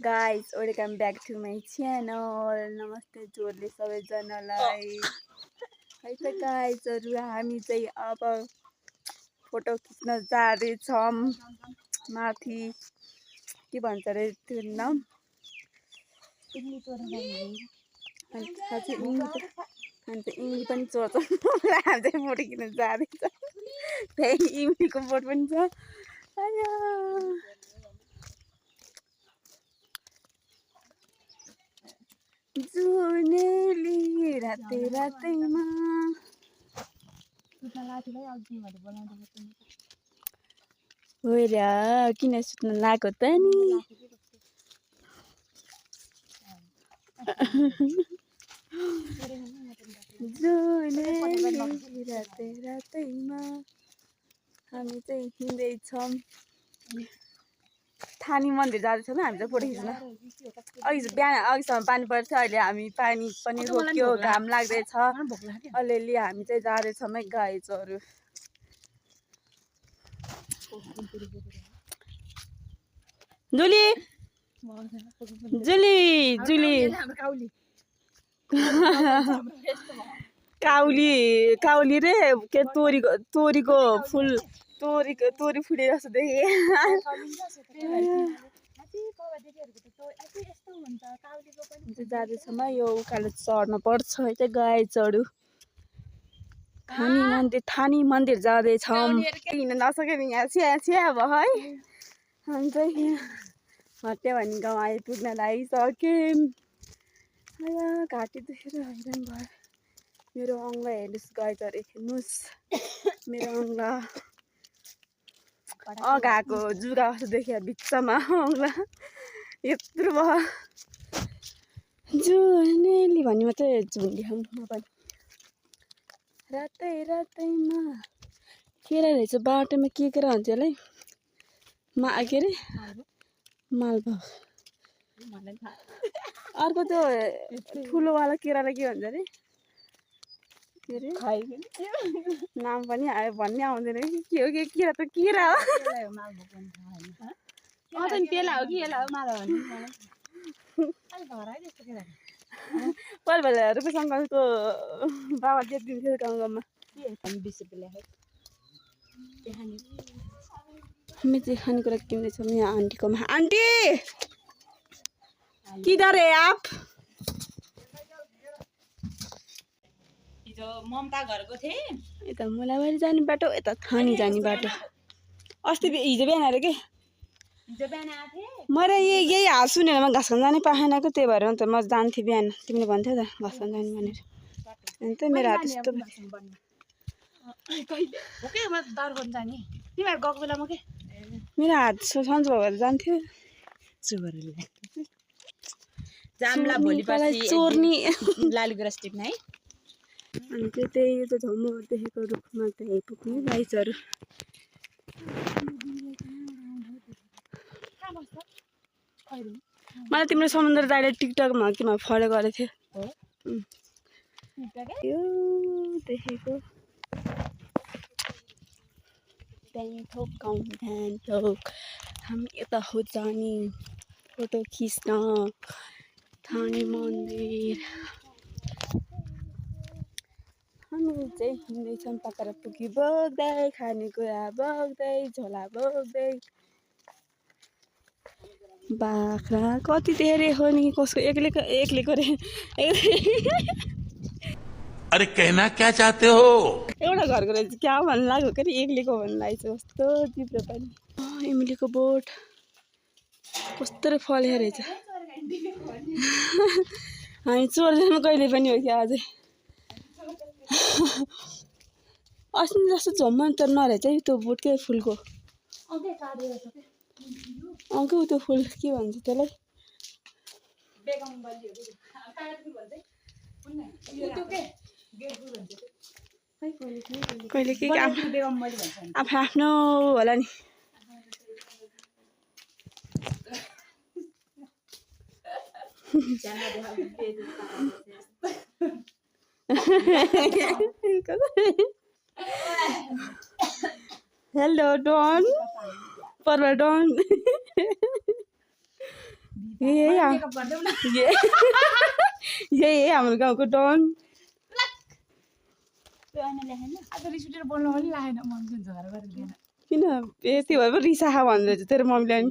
guys, welcome back to my channel. नमस्ते जोरले सबैजनालाई। है त गाइजहरु हामी चाहिँ अब फोटो खिच्न जाँदैछौँ माथि के भन्छ रे त्यो नाम इङ्ली पनि चोर्छ हामी चाहिँ फोटो खिच्न जाँदैछ त्यही इङ्लीको बोट पनि छ आया जुनेली राते रातैमा होइन किन सुत्न लागेको त नि जुनेली राते रातैमा हामी चाहिँ हिँड्दैछौँ थानी मन्दिर जाँदैछौँ हामी चाहिँ फोटो खिच्न अघि बिहान अघिसम्म पानी पर्थ्यो अहिले हामी पानी पनि रोक्यो घाम लाग्दैछ अलिअलि हामी चाहिँ जाँदैछौँ है गाइजहरु जुली जुली जुली काउली काउली रे के तोरीको फुल तोरी फुलेको जस्तो देखेँ जाँदैछौँ है यो उकालो चढ्न पर्छ है त गाइजहरु थानी मन्दिर जाँदैछौँ हिँड्न नसक्यो नि यहाँ छ्या भयो है हामी चाहिँ हट्यो भने गाउँ आइपुग्न लागिसक्यौँ घाँटी दुखेर हैरान भयो मेरो अङ्ग हेर्नुहोस् गाइजहरु हेर्नुहोस् मेरो अङ्ग अगाको जुगा जस्तो देखियो बिचमा अङ्ग यत्रो भयो जुनेली भन्ने मात्रै झुन्ड्याउँ म पनि रातै रातैमा के रहेछ बाटोमा के हुन्छ यसलाई के अरे मालभोग अर्को त्यो ठुलोवाला केरालाई के भन्छ अरे नाम पनि आयो भन्ने आउँदैन कि के हो कि किरा त किरा हो पेला हो कि यसलाई हो माला पहिला रुपेश अङ्कलको बाबा जे दिन्थ्यो गाउँ गाउँमा 20 रुपियाँ हामी चाहिँ खानेकुरा किन्दैछौँ यहाँ आन्टीकोमा आन्टी किधर है आप ममता घरको थिए यता मुलाबारी जाने बाटो यता थानी जाने बाटो अस्ति हिजो बिहान अरे के मैले यही हाल सुनेर म घाँस खान जाने पाएन कि त्यही भएर अन्त म जान्थेँ बिहान तिमीले भन्थ्यौ त घाँस खान जाने भनेर अन्त मेरो हात यस्तो मेरो हात सन्चो भएर जान्थ्यो जामला भोलिपर्सि चोर्नी लालीगुराँस टिप्न है अनि चाहिँ त्यही त झम्म देखेको रुखमा त आइपुग्ने गाइजहरु मलाई तिम्रो समुद्र दाइले टिकटकमा केमा फलो गरेको थियो यो देखेको गाउँथोक हामी यता हो जाने फोटो खिच्न थानी मन्दिर हामी चाहिँ हिँड्दैछौँ पकाएर पुगी बोक्दै खानेकुरा बोक्दै झोला बोक्दै बाख्रा कति धेरै हो नि कसको एक्लैको रे अरे कहना क्या चाहते हो एउटा घरको रहेछ क्या भन्नु लाग्यो कि एक्लैको भन्नु लागेको कस्तो जिब्रो पनि इमलीको बोट कस्तो फल्यो रहेछ हामी चोर्दैनौँ कहिले पनि हो कि अझै अस्ति जस्तो झम्म त नरहेछ है त्यो बोट के फुलको अङ्के त्यो फुल के भन्छ त्यसलाई कहिले के आफ्नो होला नि हेलो डन परवा डन यही मेकअप गर्दैउ न यही हाम्रो गाउँको डन त्यो ऐना ल्याएन आज रिस उठेर बोल्न पनि लागेन मम्मी झगडा गरेर दिएन किन त्यो भएर पो रिसा खा भन्दै रहेछ तेरो मम्मीले नि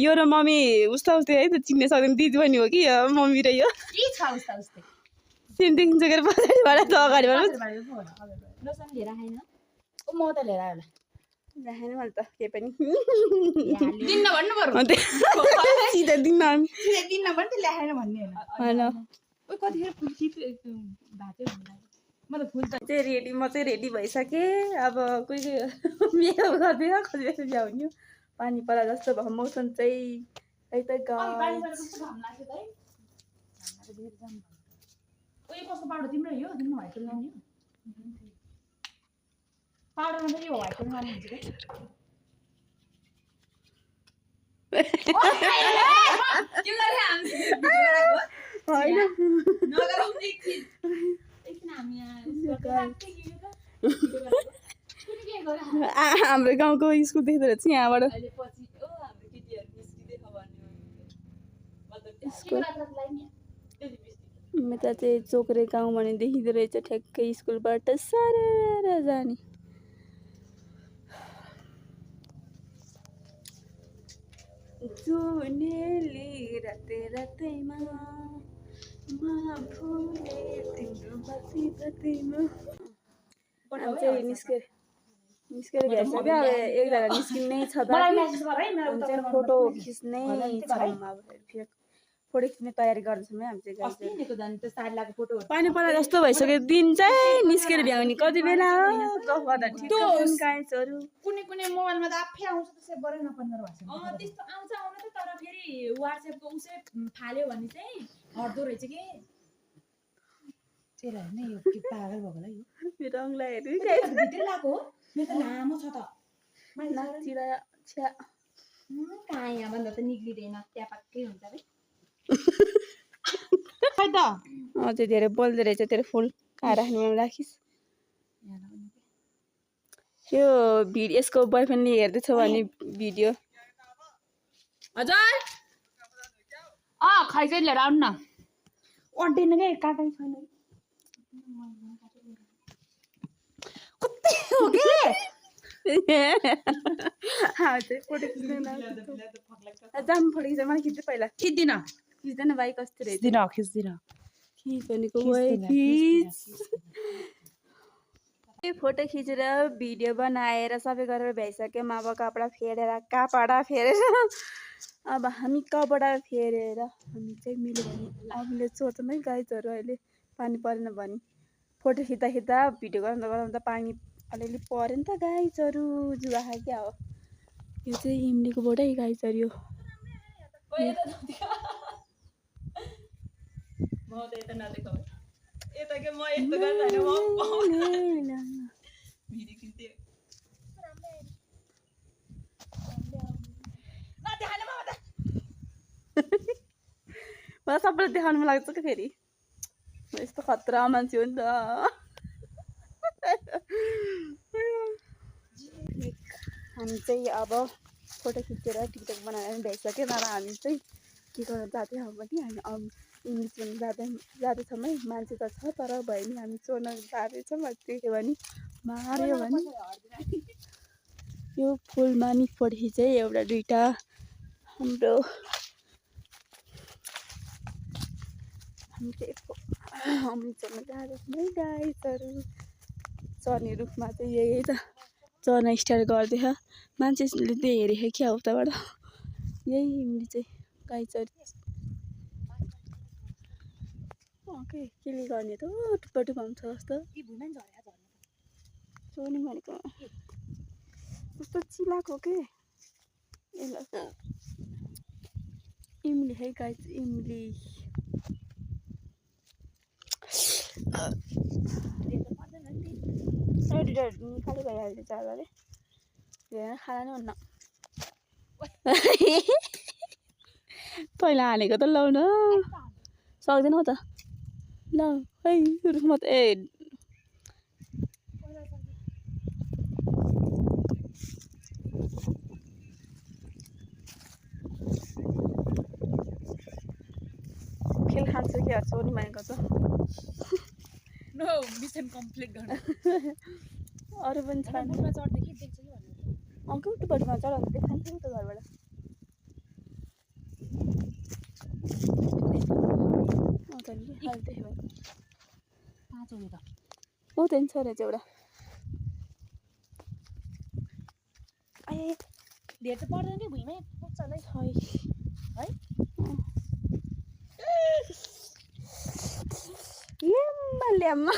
यो र मम्मी उस्ता उस्तै है त चिन्न सक्दैन दिदी पनि हो कि मम्मी र यो के छ उस्ता उस्तै सेम देखिन्छ के पछाडिबाट त अगाडिबाट लोसन लिएर आएन ओ म त लिएर आयो राखेन मैले त केही पनि दिन्न भन्नु पर्यो सिधा दिन हामी दिन्न भने त ल्याएन भन्ने होइन ओइ कतिखेर फुल टिप भातै हुनु लाग्यो म त फुल त म चाहिँ रेडी भइसकेँ अब कोही मेकअप गर्दैन कति बेला भ्याउने पानी परा जस्तो भएको मौसम चाहिँ है त कस्तो पाउडर तिम्रो यो तिम्रो व्हाइट लगाउने पाउडरमा चाहिँ यो व्हाइट लगाउने हुन्छ हाम्रो गाउँको स्कुल देख्दो रहेछ यहाँबाट यता चाहिँ चोक्रे गाउँ भने देखिँदो रहेछ ठ्याक्कै स्कुलबाट सरेर जाने जुनेली राते रातैमा निस्केर भ्याइसक्यो अब एकजना निस्किनै छ फोटो खिच्नै छौँ अब फोटो खिच्ने तयारी गर्दैछौँ है हामी चाहिँ पानी परा जस्तो भइसक्यो दिन चाहिँ निस्केर भ्याउने कति बेला हो गाइजहरू कुनै कुनै मोबाइलमा त आफै आउँछ त सेभ गरेर नपर्ने भएको त्यस्तो आउँछ आउन त तर फेरि व्हाट्सएपको उसै फाल्यो भने चाहिँ हट्दो रहेछ के तेरा हैन यो के पागल भएको होला यो रङलाई हेर्नु भित्र लाग्यो हो मेरो त लामो छ त नाकतिर छ्या कहाँ यहाँ भन्दा त निक्लिँदैन त्यहाँ पक्कै हुन्छ है खै त अझै धेरै बोल्दो रहेछ तेरो फुल कहाँ राख्नुमा राखिस् यो भिडियो यसको बोयफ्रेन्डले हेर्दैछ भने भिडियो हजुर खै चाहिँ लिएर आउनु न अड्दैन क्या काटै छैन कति हो के फोटो खिच्दैन जाम फोटो खिच्छ मलाई खिच्दै पहिला खिच्दैन भाइ कस्तो रहेछ खिच भनेको फोटो खिचेर भिडियो बनाएर सबै गरेर भ्याइसक्यौँ अब कपडा फेरेर अब हामी कपडा फेरेर हामी चाहिँ मिल्यो भने अरूले सोध्छौँ है गाइजहरू अहिले पानी परेन भने फोटो खिच्दा भिडियो गराउँदा पानी अलिअलि पऱ्यो नि त गाइजहरू जुवा खा क्या हो यो चाहिँ इम्लीको बोट है गाइजहरू यो मलाई सबैलाई देखाउनु मन लाग्छ क्या फेरि यस्तो खतरा मान्छे हो नि त हामी चाहिँ अब फोटो खिचेर टिकटक बनाएर भ्याइसक्यो तर हामी चाहिँ के गर्न जाँदैछौँ भने हामी इङ्ग्लिस पनि जाँदैछौँ है मान्छे त छ तर भए पनि हामी चोर्न जाँदैछौँ त्यही भने मार्यो भने यो फुलमा नि फोटो खिचेँ एउटा दुइटा हाम्रो हामी चाहिँ अमृतसरमा जाँदैछौँ है गाइजहरू चर्ने रुखमा चाहिँ यही त चर्न स्टार्ट गर्दैछ मान्छेले चाहिँ हेरेको क्या हो उताबाट यही इम्ली चाहिँ गाइजहरू ओके केले गर्ने त टुप्पा टुप्पा हुन्छ जस्तो चोर्ने भनेको कस्तो चिलाएको के यसलाई इम्ली है गाइज इम्ली निकाले भइहाल्छ चालले हेरेर खाना नै हुन्न पहिला हालेको त लाउन सक्दैनौ त ल खै रुखमा त हेर्छु नि भनेको छ नो मिसन कम्प्लिट गर्न अरू पनि छ मुखमा चढ्दै के देख्छ कि भन्नु अङ्कल उल्टोपट्टिमा चढाउँदा देखान्छ नि त घरबाट पाँच हो त हो त्यहाँ छ रहेछ एउटा ए धेर चाहिँ पर्दैन नि भुइँमै पुग्छ नै है है ल्याम्मा ल्याम्मा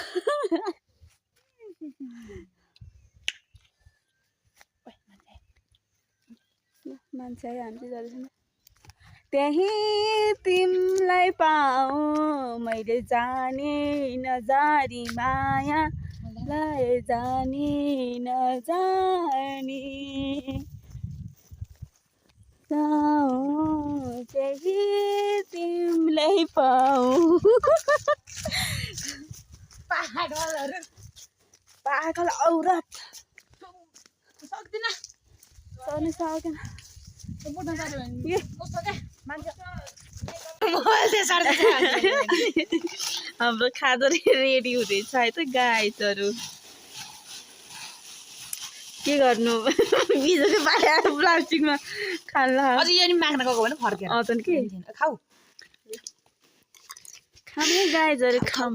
मान्छे आयो हामी चाहिँ जाँदैछौँ त्यही तिमीलाई पाऊ मैले जाने नजानी माया लाई जाने नजानी त्यही तिमीलाई पाऊ पागल औरत सक्दिनँ चढ्नु सकेन बुढ्न जाने भने ए कस्तो क्या मान्छे हाम्रो खाजा रेडी हुँदैछ है त गाइजहरू के गर्नु बिजोको पाएर प्लास्टिकमा खाल्ला अझ यो नि माग्न गएको भने फर्केर अँ त के खाऊ खाने गाइजहरू खाऊ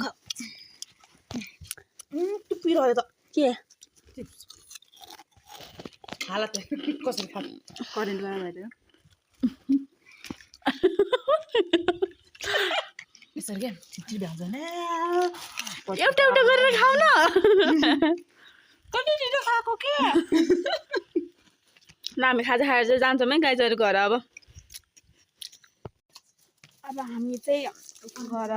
टुप्पिरह्यो त के हालत कसरी खा करेन्ट गएर भएर यसरी क्या छिटो भ्याउँछ एउटा एउटा गरेर खाऊ न कति छिटो खाएको के ल हामी खाजा खाएर चाहिँ जान्छौँ है गाइजहरू घर अब हामी चाहिँ घर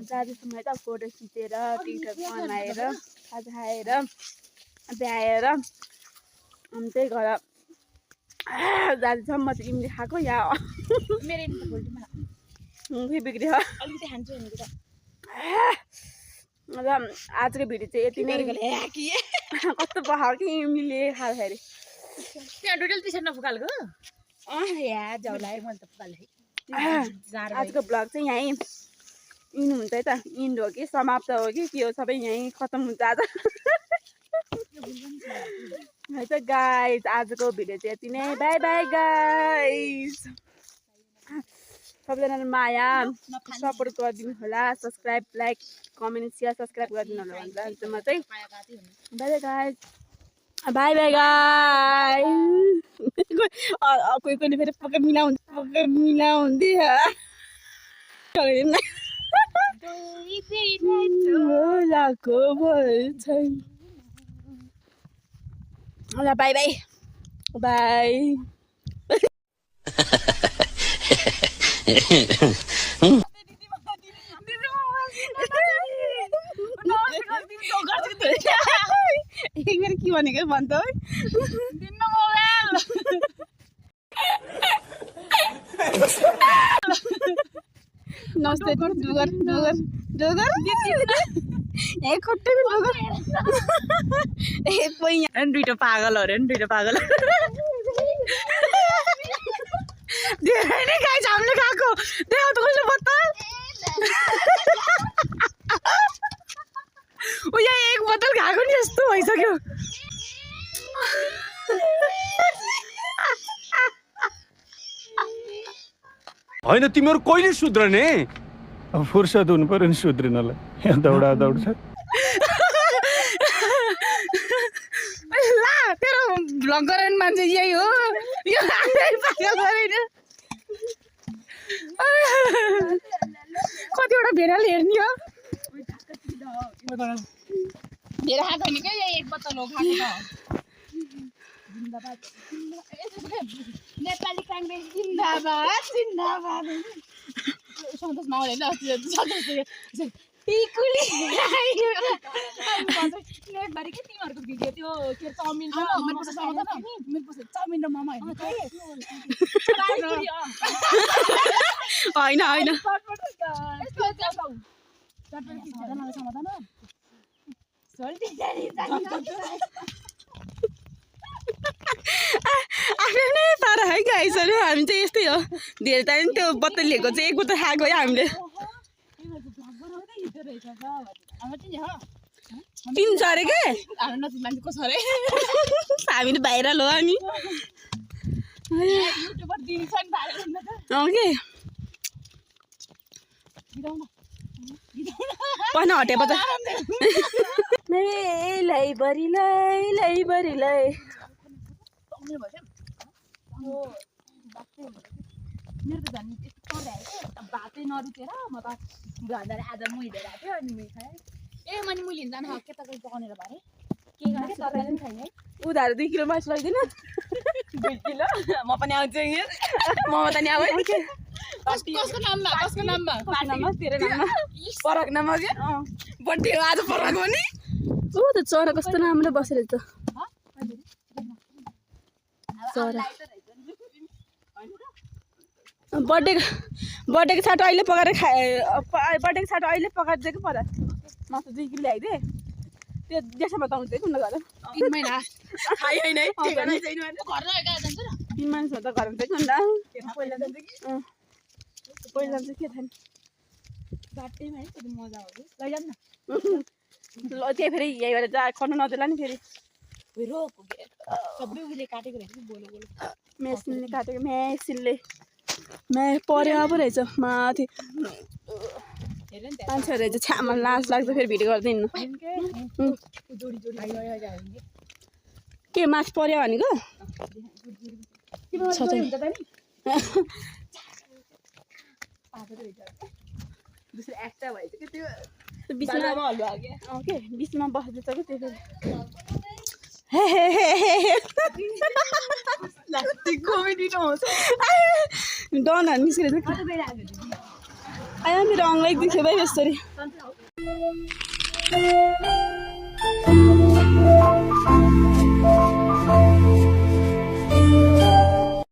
जाँदैछौँ है त फोटो खिचेर टिकटक बनाएर खाजा खाएर भ्याएर हामी चाहिँ घर जाँदैछौँ म चाहिँ इम्ली खाएको या मेरो नि त भोल्टीमा खै बिग्रियो अलिकति खान्छु भनेको त र आजको भिडियो चाहिँ यति नै कस्तो पखायो कि इम्लीले खाँदाखेरि त्यहाँ डुडेल पिछाडि नफुकालेको या झौलायो मैले त फुकाले आजको ब्लग चाहिँ यहीँ इन हुन्छ है त इन्ड हो कि समाप्त हो कि के हो सबै यहीँ खतम हुन्छ आज है त गाइज आजको भिडियो चाहिँ यति नै बाई बाई गाइज सबैजनाले माया सपोर्ट गरिदिनु होला subscribe like comment share subscribe गरिदिनु होला भन्छ म चाहिँ by by guys by by guys कोही कोहीले फेरि पक्कै मिलाउँदै ल बाई बाई बाई एकबार के भनेको भन्छ है नमस्ते डुगर डुगर डुगर ए खुट्टै डुगर ए कोही यहाँ दुइटा पागलहरू नि दुइटा पागल धेरै नै गाइस हामीले खाएको देखाउ त कसले बोतल ऊ यहाँ एक बोतल खाएको नि यस्तो भइसक्यो होइन तिमीहरू कहिले सुध्रने अब फुर्सद हुनु पर्यो नि सुध्रिनलाई यहाँ दौडा दौड छ ला तेरो भ्लग गर्ने मान्छे यही हो यो कतिवटा भेडाले हेर्ने हो धेरै खाएको होइन क्या एक बोतल हो खाएको त नेपाली काङ्ग्रेस जिन्दाबाद जिन्दाबाद सन्तोष माहौल होइन सन्तोष टिकुली नेटभरि के तिमीहरूको भिडियो त्यो के चाउमिन र चाउमिन र मोमो हेर्नु होइन होइन आफ्नो नै पारा है गाइसहरू हामी चाहिँ यस्तै हो धेरै टाइम त्यो बोतल लिएको चाहिँ एक बोतल खाएको है हामीले पिन्छ अरे के हामी त भाइरल हो अनि पन हटेपछि लै बरी लै बरी लै मेरो त झन् यस्तो परिरहेको भातै नरुचेर म त भन्दा आज म हिँडेर आएको थियो अनि मैले खाएँ मैले मैले जान के तपाईँ पकाउनेर भरे के गर्ने तपाईँ पनि छैन है उधारो 2 किलो मासु लैदिन 2 किलो म पनि आउँछु म त नि आऊ कसको नाममा तेरो नाममा फरक नाममा के बर्थडे हो आज फरक हो नि ऊ त चरा कस्तो राम्रो बसेर त चरा बर्थडेको छाटो अहिले पकाएर बर्थडेको छाटो अहिले पकाएर दिएको पर मासु 2 किलो ल्याइदिए त्यो देशमा त आउँछ कुन घर 3 महिना खाइ होइन है के गर्ने छैन घर गएर जान्छ र 3 मान्छे त घरमा चाहिँ कुन पहिला जान्छ कि पहिला चाहिँ के थाहा बाटैमा है कति मजा आउँछ लैजाम न ल त्यही फेरि यहीबाट जा खर्नु नदेला नि फेरि रोक सबै उहिले काटेको रहेछ बोलो बोलो मेसिनले काटेको मेसिनले पर्यो अब रहेछ माथि हेर नि मान्छे रहेछ छ्यामा लाज लाग्छ फेरि भिडियो गर्दैन जोडी के माथि पर्यो भनेको हुन्छ त नि दुसरो एक्स्ट्रा भएछ कि त्यो बिचमा हल्वा के के बिचमा बस्दैछ कि त्यो कमेडी नहोस् डनहरू निस्किरहेछ आयो मेरो अङ्गलाई दुख्यो भाइ यसरी